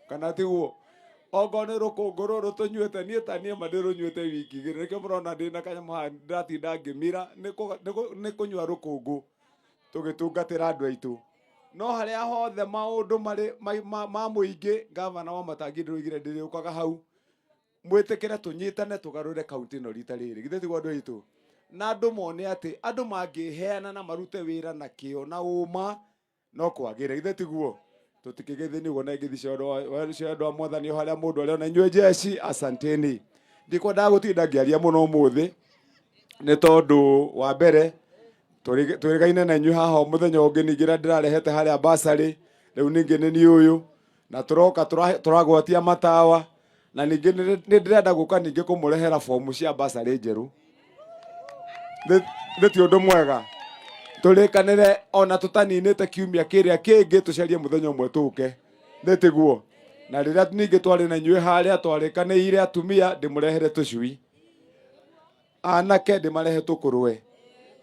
Kana tiguo? Okorwo nĩ rũkũngũ rũrũ tũnyuĩte, niĩ ta niĩ ma ndĩrũnyuĩte wiki igĩrĩ, nĩkĩo mũrona ndĩna kanyamũ haha ndĩratinda ngĩmira, nĩ kũnyua rũkũngũ tũgĩtungatĩra andũ aitũ. No harĩa hothe maũndũ marĩ ma mũingĩ, ngavana wa Matangi ndĩroigire ndĩrĩũkaga hau, mwĩtĩkĩre tũnyitane tũgarũre kaunti ĩno rita rĩrĩ, githĩ tiguo andũ aitũ? Na andũ mone atĩ andũ mangĩheana na marute wĩra na kĩo na ũma no kwagĩre, githĩ tiguo? Tũtikĩgeithania ũguo na ngeithi cia andũ a mwathani o harĩa mũndũ arĩ, ona inyuĩ njeci, asanteni. Ndikwendaga gũtinda ngĩaria mũno ũmũthĩ nĩ tondũ wa mbere twĩrĩgaine na inyuĩ haha o mũthenya ũngĩ, ningĩ ĩrĩa ndĩrarehete harĩa basarĩ, rĩu ningĩ nĩ niĩ ũyũ na tũroka tũragwatia matawa, na ningĩ nĩ ndĩrenda gũka ningĩ kũmũrehera bomu cia basarĩ njerũ. Nĩ ti ũndũ mwega tũrĩkanĩre ona tũtaninĩte kiumia kĩrĩa kĩngĩ, tũcarie mũthenya ũmwe tũke, nĩ tiguo? Na rĩrĩa ningĩ twarĩ na inyuĩ harĩa twarĩkanĩire atumia ndĩmũrehere tũcui, anake ndĩmarehe tũkũrwe,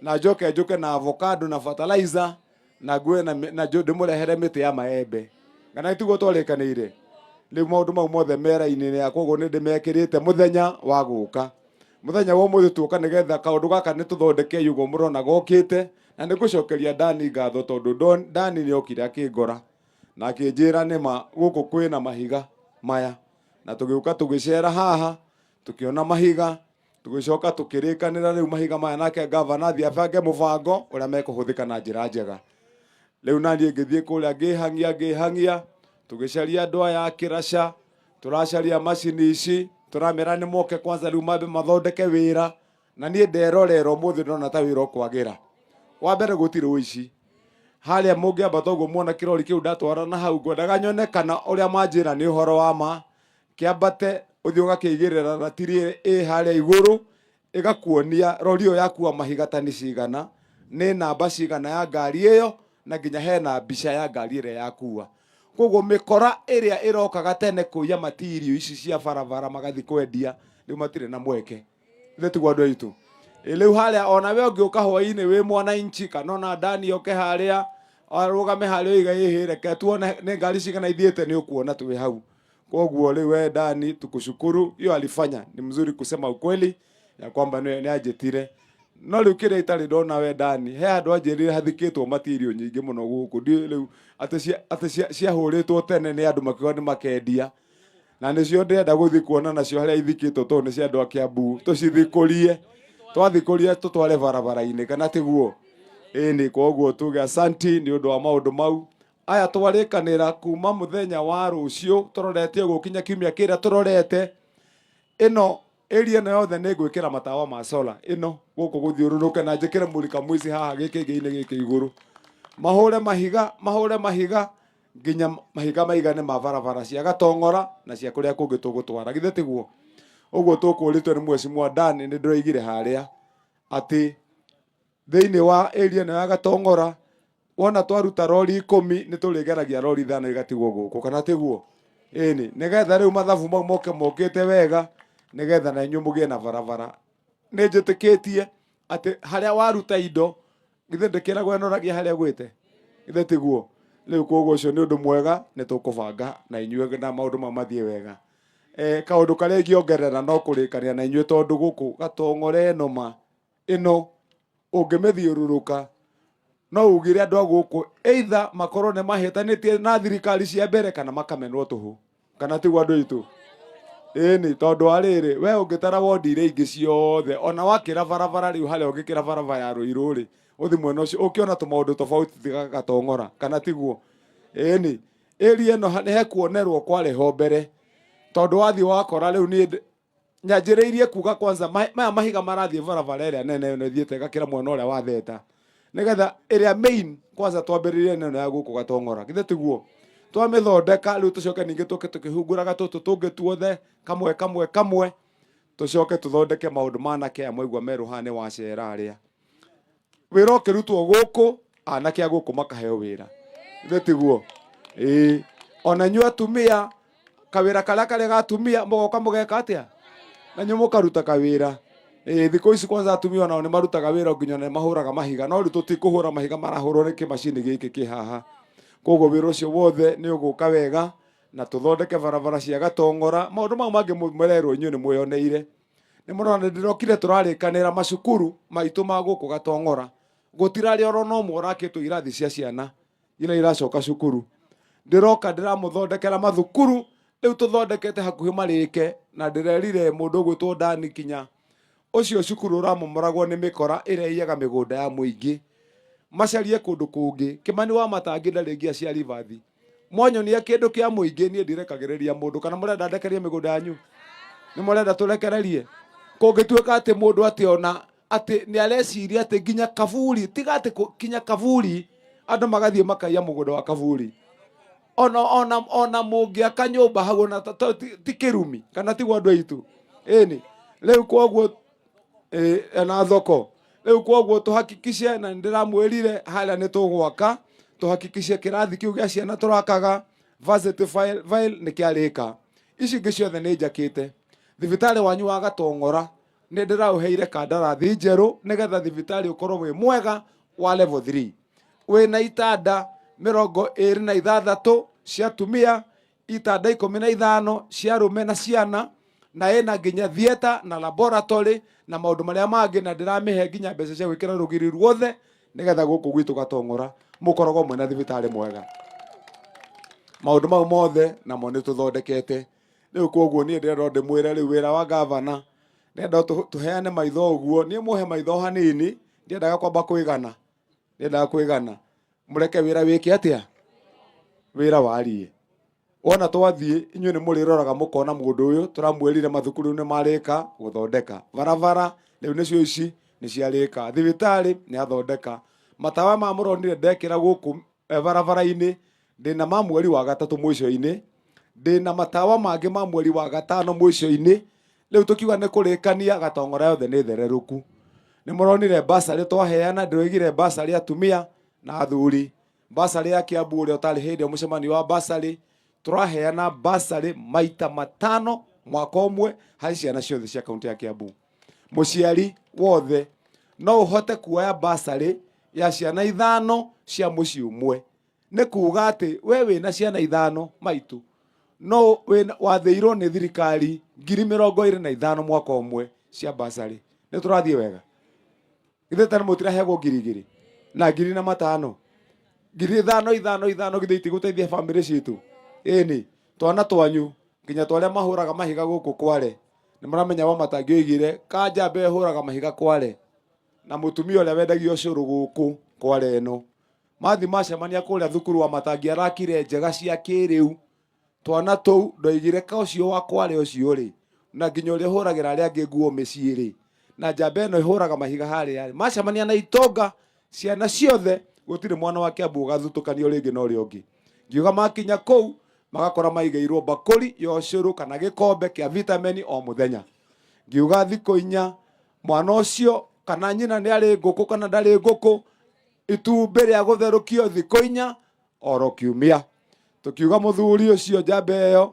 na njoke njũke na avocado na fertilizer na ngue na ndĩmũrehere mĩtĩ ya maembe, kana tiguo twarĩkanĩire? Rĩu maũndũ mau mothe mera-inĩ yakwa, ũguo nĩ ndĩmekĩrĩte mũthenya wa gũka. Mũthenya wa ũmũthĩ tuoka nĩgetha kaũndũ gaka nĩ tũthondeke ũguo mũrona gokĩte, na nĩ ngũcokeria Dani ngatho tondũ Dani nĩ okire akĩngora na akĩnjĩra nĩma gũkũ kwĩna mahiga maya, na tũgĩũka tũgĩcera haha tũkĩona mahiga, tũgĩcoka tũkĩrĩkanĩra rĩu mahiga maya nake gavana athiĩ abange mũbango ũrĩa mekũhũthĩka na njĩra njega. Rĩu naniĩ ngĩthiĩ kũrĩa ngĩhang'ia ngĩhang'ia, tũgĩcaria andũ aya a kĩraca, tũracaria macini ici, tũramera nĩ moke kwanza rĩu mambe mathondeke wĩra, na niĩ nderorera ũmũthĩ ndĩrona ta wĩra ũkwagĩra. Wa mbere gũtirĩ ũici harĩa mũngĩambata ũguo muona kĩrori kĩu ndatwara na hau, ngwendaga nyone kana ũrĩa manjĩra nĩ ũhoro wa ma, kĩambate ũthiĩ ũgakĩigĩrĩra ratiri ĩ harĩa igũrũ, ĩgakuonia rori ĩyo yakua mahiga tani cigana, nĩ namba cigana ya ngari ĩyo, na nginya hena mbica ya ngari ĩrĩa yakua. Koguo mĩkora ĩrĩa ĩrokaga tene kũiya matirio ici cia barabara magathiĩ kwendia, rĩu matirĩ na mweke. Ithe tiguo andũ aitũ? Ĩ rĩu harĩa ona we ũngĩũka hwainĩ wĩ mwananchi kana ona Dani oke harĩa arũgame harĩa oiga ĩhĩ reke tuone nĩ ngari cigana ithiĩte, nĩ ũkuona twĩ hau. Koguo rĩu we Dani tukushukuru, hiyo alifanya ni mzuri kusema ukweli ya kwamba nĩ anjĩtire. No rĩu kĩrĩa itarĩ ndona we Dani, he handũ anjĩrire hathikĩtwo matirio nyingĩ mũno gũkũ, ndiũĩ rĩu atĩ ciahũrĩtwo tene nĩ andũ makiuga nĩ makendia, na nĩcio ndĩrenda gũthiĩ kuona nacio harĩa ithikĩtwo, tondũ nĩ cia andũ a Kiambu, tũcithikũrie, twathikũria tũtware barabara-inĩ, kana tiguo? Ĩni, koguo tuge asanti nĩ ũndũ wa maũndũ mau. Aya twarĩkanĩra kuma mũthenya wa rũciũ tũrorete ũguo kinya kiumia kĩrĩa tũrorete, ĩno area ĩno yothe nĩ ngwĩkĩra matawa ma solar ĩno gũkũ gũthiũrũrũke, na njĩkĩre mũrika mwici haha gĩkĩngĩ-inĩ gĩkĩ igũrũ, mahũre mahiga, mahũre mahiga nginya mahiga maigane ma barabara cia Gatong'ora na cia kũrĩa kũngĩ tũgũtwara, githĩ tiguo? Ũguo tũkũrĩtwo nĩ Mheshimiwa Dan, nĩ ndĩroigire harĩa atĩ thĩinĩ wa area ĩno ya Gatong'ora wona twaruta rori 10 nĩ tũrĩgeragia rori 5 igatigwo gũkũ, kana tiguo? Ĩni, nĩgetha rĩu mathabu mau moke mokĩte wega, nĩgetha na inyuĩ mũgĩe na barabara. Nĩ njĩtĩkĩtie atĩ harĩa waruta indo, githĩ ndĩkĩragwo ĩnoragia harĩa ũgwĩte, githĩ tiguo? Rĩu koguo ũcio nĩ ũndũ mwega, nĩ tũkũbanga na inyuĩ na maũndũ mau mathiĩ wega. Kaũndũ karĩa ingĩongerera no kũrĩkania na inyuĩ, tondũ gũkũ Gatong'ora ĩno ma ĩno ũngĩmĩthiũrũrũka no ugire andũ a gũkũ either makorwo nĩ mahĩtanĩtie na thirikari cia mbere kana makamenwo tũhũ, kana tiguo andũ aitũ? Ĩni, tondũ wa rĩrĩ, we ũngĩtara wondi iria ingĩ ciothe, ona wakĩra barabara rĩu harĩa ũngĩkĩra barabara ya Ruiru rĩ, ũthi mwena ũcio ũkĩona tũmaũndũ tofauti tiga Gatong'ora, kana tiguo? Ĩni, area ĩno nĩ hekuonerwo kwarĩ ho mbere, tondũ wathiĩ wakora rĩu niĩ nyanjĩrĩirie kuga kwanza maya mahiga marathiĩ barabara ĩrĩa nene ĩno ĩthiĩte ĩgakĩra mwena ũrĩa wa Theta, nĩgetha ĩrĩa main kwanza twambĩrĩrie neno ya gũkũ Gatong'ora, githĩ tiguo? Twamĩthondeka rĩu tũcoke ningĩ tũke tũkĩhunguraga tũtũ tũngĩ tuothe kamwe kamwe kamwe, tũcoke tũthondeke maũndũ ma anake aya mwaigua merwo haha nĩ wacera arĩa wĩra ũkĩrutwo gũkũ, anake a gũkũ makaheo wĩra, githĩ tiguo? Ĩĩ, ona inyuĩ atumia kawĩra karĩa karĩ ga atumia mũgoka mũgeka atĩa na inyuĩ mũkaruta kawĩra. Ĩĩ, thikũ ici kwanza atumia onao nĩ marutaga wĩra, nginya nĩ mahũraga mahiga, no rĩu tũtikũhũra mahiga, marahũrwo nĩ kĩmacini gĩkĩ kĩ haha. Koguo wĩra ũcio wothe nĩ ũgũka wega. Na tũthondeke barabara cia Gatong'ora. Maũndũ mau mangĩ mũrerwo inyuĩ nĩ mwĩyoneire. Nĩ mũrona nĩ ndĩrokire tũrarĩkanĩra macukuru maitũ ma gũkũ Gatong'ora. Gũtirarĩ oro na ũmwe ũrakĩtwo irathi cia ciana iria iracoka cukuru. Ndĩroka ndĩramũthondekera mathukuru rĩu tũthondekete hakuhĩ marĩke, na ndĩrerire mũndũ ũgwĩtwo Dani kinya ũcio cukuru ũramomoragwo nĩ mĩkora ĩrĩa ĩiyaga mĩgũnda ya mũingĩ macarie kũndũ kũngĩ. Kĩmani wa Matangi ndarĩ ngia cia ribathi. Mwanyonia kĩndũ kĩa mũingĩ niĩ ndirekagĩrĩria mũndũ. Kana mũrenda ndekerie mĩgũnda yanyu? Nĩ mũrenda tũrekererie? Kũngĩtuĩka atĩ mũndũ atĩ ona atĩ nĩ areciria atĩ nginya kaburi, tiga atĩ kinya kaburi andũ magathiĩ makaiya mũgũnda wa kaburi. Ona ona ona mũngĩaka nyũmba hau ona ti kĩrumi kana tiguo andũ aitũ? Ĩni rĩu kwoguo na thoko rĩu kwoguo tũhakikishe, na nĩndĩramwĩrire harĩa nĩ tũgwaka, tũhakikishe kĩrathi kĩu gĩa ciana tũrakaga varsity file, file nĩ kĩarĩka. Ici ingĩ ciothe nĩ njakĩte. Thibitarĩ wanyu wa Gatong'ora nĩ ndĩraũheire kandarathi njerũ nĩgetha thibitarĩ ũkorwo wĩ mwega wa level 3, wĩna itanda 26 cia atumia, itanda 15 cia arũme na ciana, na ĩna nginya theatre na laboratory na maũndũ marĩa mangĩ, na ndĩramĩhe nginya mbeca cia gwĩkĩra rũgiri ruothe nĩgetha gũkũ gwitũ Gatong'ora mũkoragwo mwĩna thibitarĩ mwega. Maũndũ mau mothe namo nĩ tũthondekete rĩu. Koguo niĩ ndĩrenda ndĩmwĩre rĩu wĩra wa gavana, ndĩrenda tũheane maitho ũguo. Niĩ mũhe maitho hanini, ndiendaga kwamba kwĩgana, ndiendaga kwĩgana. Mũreke wĩra wĩke atĩa? Wĩra warie. Wona twathiĩ inyuĩ nĩ mũrĩroraga mũkona mũndũ ũyũ tũramwĩrire mathukuru nĩ marĩka gũthondeka, barabara rĩu nĩcio ici nĩ ciarĩka, thibitarĩ nĩ athondeka, matawa ma mũronire ndekĩra gũkũ barabara-inĩ ndĩna ma mweri wa gatatũ mũico-inĩ, ndĩna matawa mangĩ ma mweri wa gatano mũico-inĩ. Rĩu tũkiuga nĩ kũrĩkania Gatong'ora yothe nĩ thererũku. Nĩ mũronire basarĩ twaheana, ndĩroigire basarĩ atumia na athuri, basarĩ ya Kiambu ũrĩa ũtarĩ hĩndĩ ĩyo mũcemanio wa basarĩ, tũraheana basarĩ maita matano mwaka ũmwe harĩ ciana ciothe cia kaunti ya Kiambu. Mũciari wothe no ũhote kuoya basarĩ ya ciana ithano cia mũciĩ ũmwe. Nĩ kuga atĩ we wĩna ciana ithano maitũ, no wathĩirwo nĩ thirikari 25,000 mwaka ũmwe cia basarĩ. Nĩ tũrathiĩ wega? Githĩ tene mũtiraheagwo 2,000 na ngiri na matano? 5,000 ithano ithano, githĩ itigũteithia bamĩrĩ citũ? Ĩni twana twanyu nginya twarĩa mahũraga mahiga gũkũ Kware, nĩ mũramenya wa matangĩoigire kanja mbe hũraga mahiga Kware na mũtumia ũrĩa wendagia ũcũrũ gũkũ Kware ĩno mathi macemania kũrĩa thukuru wa Matangi arakire njega cia kĩrĩu. Twana tũu ndoigire ka ũcio wa Kware ũcio rĩ, na nginya ũrĩa ũhũragĩra arĩa angĩ nguo mĩciĩ rĩ, na njamba ĩno ĩhũraga mahiga harĩa rĩ, macemania na itonga ciana ciothe, gũtirĩ mwana wa Kiambu ũgathutũkanio rĩngĩ na ũrĩa ũngĩ. Ngiuga makinya kũu magakora maigĩirwo mbakũri ya ũcũrũ kana gĩkombe kĩa vitameni o mũthenya. Ngiuga thikũ inya mwana ũcio kana nyina nĩ arĩ ngũkũ kana ndarĩ ngũkũ, itumbĩ rĩa gũtherũkio thikũ inya oro kiumia. Tukiuga mũthuri ũcio njamba ĩyo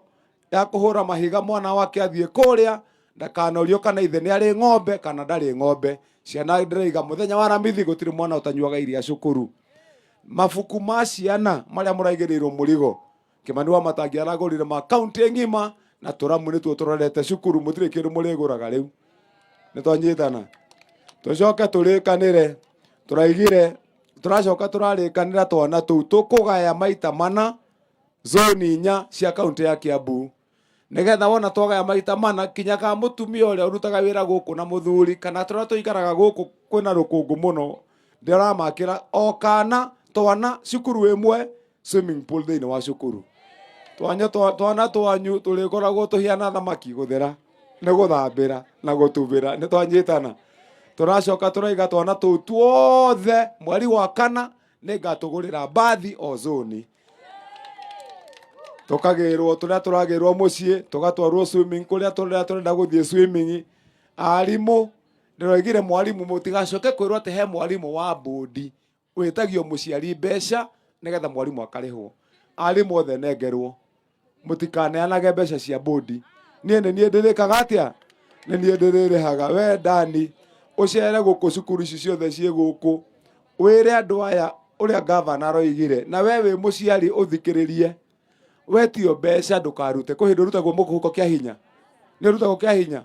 ya kũhũra mahiga mwana wake athiĩ kũrĩa ndakanorio kana ithe nĩ arĩ ng'ombe kana ndarĩ ng'ombe. Ciana ndĩraiga mũthenya wa Aramithi gũtirĩ mwana ũtanyuaga iria cukuru. Mabuku ma ciana marĩa mũraigĩrĩirwo mũrigo, Kĩmani wa Matangi aragũrire ma kaunti ng'ima na tũramu nĩtuo tũrorete cukuru, mũtirĩ kĩndũ mũrĩgũraga rĩu. Nĩ twanyitana? Tũcoke tũrĩkanĩre, tũraigire tũracoka tũrarĩkanĩra twana tũu tũkũgaya maita mana zoni inya cia kaunti ya Kiambu, nigetha wona twagaya maita mana kinya ka mũtumia ũrĩa ũrutaga wĩra gũkũ na mũthuri kana tũrĩa tũikaraga gũkũ kwĩna rũkũngũ mũno, ndĩramakĩra o kana twana cukuru ĩmwe swimming pool thĩinĩ wa cukuru. Twana twanyu tũrĩkoragwo tũhiana thamaki gũthera nĩ gũthambĩra na gũtubĩra. Nĩ twanyitana? Tũracoka tũraiga twana tũu tuothe mweri wa kana nĩ ngatũgũrĩra mbathi o zoni, tũkagĩrwo tũrĩa tũragĩrwo mũciĩ, tũgatwarwo swimming kũrĩa tũrĩa tũrenda gũthiĩ swimming. Arimũ ndĩroigire mwarimũ mũtigacoke kwĩrwo atĩ he mwarimũ wa bũndi wĩtagio mũciari mbeca nĩgetha mwarimũ akarĩhwo. Arimũ othe nengerwo mũtikaneanage mbeca cia bũndi. Niĩ nĩ niĩ ndĩrĩkaga atĩa? Nĩ niĩ ndĩrĩrĩhaga. We Dani, ũcere gũkũ cukuru ici ciothe ciĩ gũkũ, wĩre andũ aya ũrĩa gavana aroigire, na we wĩ mũciari ũthikĩrĩrie. Wetio mbeca ndukarute. Kwĩ hĩndĩ ũrutagwo mũhuko kĩa hinya, nĩ ũrutagwo kĩa hinya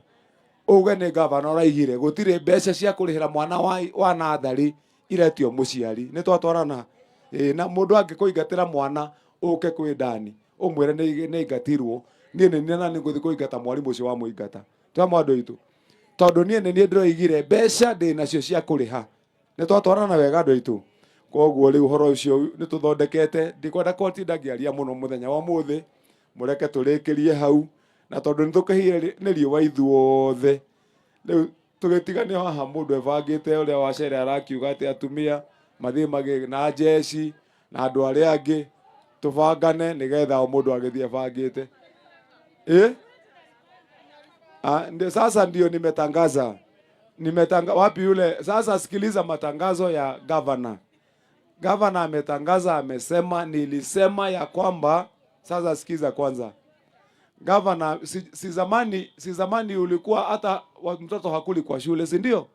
uge nĩ gavana ũraigire gũtirĩ mbeca cia kũrĩhĩra mwana wa nathari iretio mũciari. Nĩ twatwarana. Ĩĩ, na mũndũ angĩkũingatĩra mwana ũke kwĩ Dani ũmwĩre nĩ ingatirwo, niĩ nĩ niĩ na nĩ ngũthiĩ kũingata mwarimũ ũcio wa mũingata. Twama andũ aitũ, tondũ niĩ nĩ niĩ ndĩroigire mbeca ndĩ nacio cia kũrĩha. Nĩ twatwarana wega andũ aitũ. Koguo rĩu ũhoro ũcio nĩ tũthondekete, ndikwenda kũtinda ngĩaria mũno mũthenya wa ũmũthĩ, mũreke tũrĩkĩrie hau, na tondũ nĩ tũkĩhire nĩ riũa ithuothe. Rĩu tũgĩtigane haha mũndũ ebangĩte ũrĩa wacere arakiuga atĩ atumia mathiĩ magĩ na njeci na andũ arĩa angĩ tũbangane nĩgetha o mũndũ agĩthiĩ ebangĩte. Ndio sasa ndio nimetangaza. Wapi yule? Sasa sikiliza matangazo ya governor. Governor ametangaza, amesema nilisema ya kwamba, sasa sikiza kwanza. Governor, si zamani ulikuwa hata mtoto hakuli kwa shule, si ndio?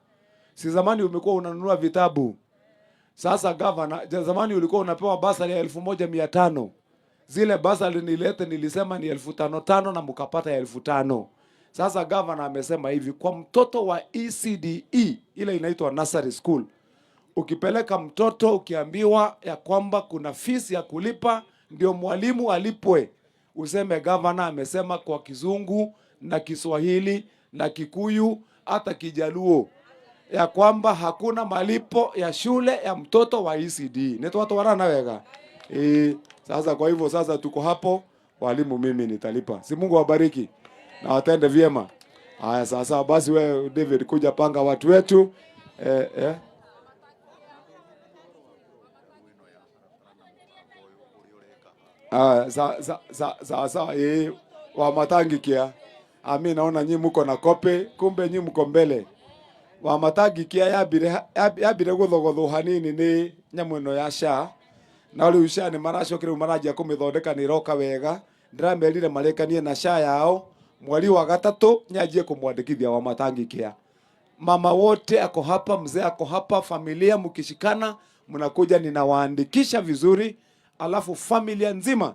Si zamani umekuwa unanunua vitabu. Sasa governor, zamani ulikuwa unapewa basari ya 1500. Zile basari nilete nilisema ni elfu tano tano na mkapata ya 5000. Sasa governor amesema hivi, kwa mtoto wa ECDE ile inaitwa nursery school, ukipeleka mtoto ukiambiwa ya kwamba kuna fees ya kulipa ndio mwalimu alipwe, useme governor amesema kwa Kizungu na Kiswahili na Kikuyu hata Kijaluo ya kwamba hakuna malipo ya shule ya mtoto wa ECD. Ni twatwarana wega. Sasa kwa hivyo sasa tuko hapo, walimu mimi nitalipa. Si Mungu awabariki na watende vyema. Haya sasa basi we David kuja panga watu wetu. Sa, wa matangi kia. Ami naona nyi mko na kope, kumbe nyi mko mbele. Wa matangi kia yambire guthogothwo hanini ni nyamu ino ya SHA. Na riu SHA ni maracokire riu maranjia kumithondeka ni iroka wega. Ndiramerire marikanie na SHA yao mweri wa gatatu nyanjie kumwandikithia wa matangi kia. Mama wote ako hapa, mzee ako hapa, familia mkishikana mnakuja, ninawaandikisha vizuri, alafu familia nzima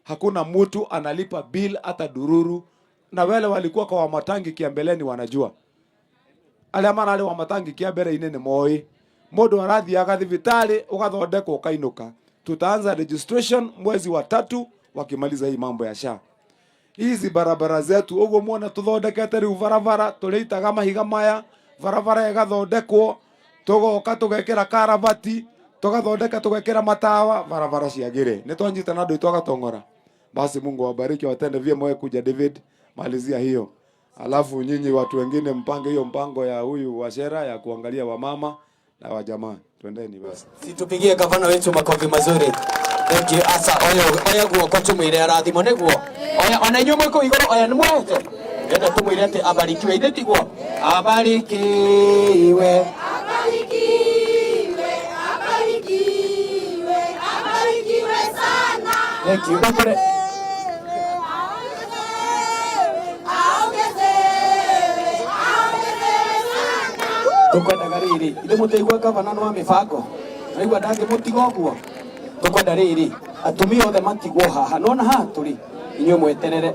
hakuna mtu analipa bill hata dururu. Na wale walikuwa kwa Wamatangi kia mbeleni wanajua aria marari Wamatangi kia mbere-inĩ nĩ moĩ mũndũ arathiaga thibitarĩ ũgathondekwo ũkainũka. Tutaanza registration mwezi wa 3 wakimaliza hii mambo ya SHA. Hizi barabara zetu uguo muona tuthondekete riu barabara turiitaga mahiga maya, barabara igathondekwo tugoka tugekira karabati tugathondeka tugekira matawa, barabara ciagire. Ni twanyitana andu itu agatongora. Basi Mungu awabariki, watende vyema. Wewe kuja David, malizia hiyo. Alafu nyinyi watu wengine mpange hiyo mpango ya huyu Wachera ya kuangalia wamama na wajamaa. Twendeni basi. Situpigie gavana wetu makofi mazuri. Thank you. Asa oya guoko tumwire arathimo niguo. Oya ona inyuĩ mwĩ kũu igũrũ, oya nĩ mwete. Enda tumwire atĩ abarikiwe, ithe tiguo? Abarikiwe. Abarikiwe, abarikiwe, abarikiwe sana. Thank you. Bakore. Tukwendaga rĩrĩ, ithuĩ mũtaigua gavana nĩ wa mĩbango, naigua ndangĩmũtiga ũguo. Tukwenda rĩrĩ, atumia othe matigwo haha, nona haha tũrĩ, inyuĩ mweterere.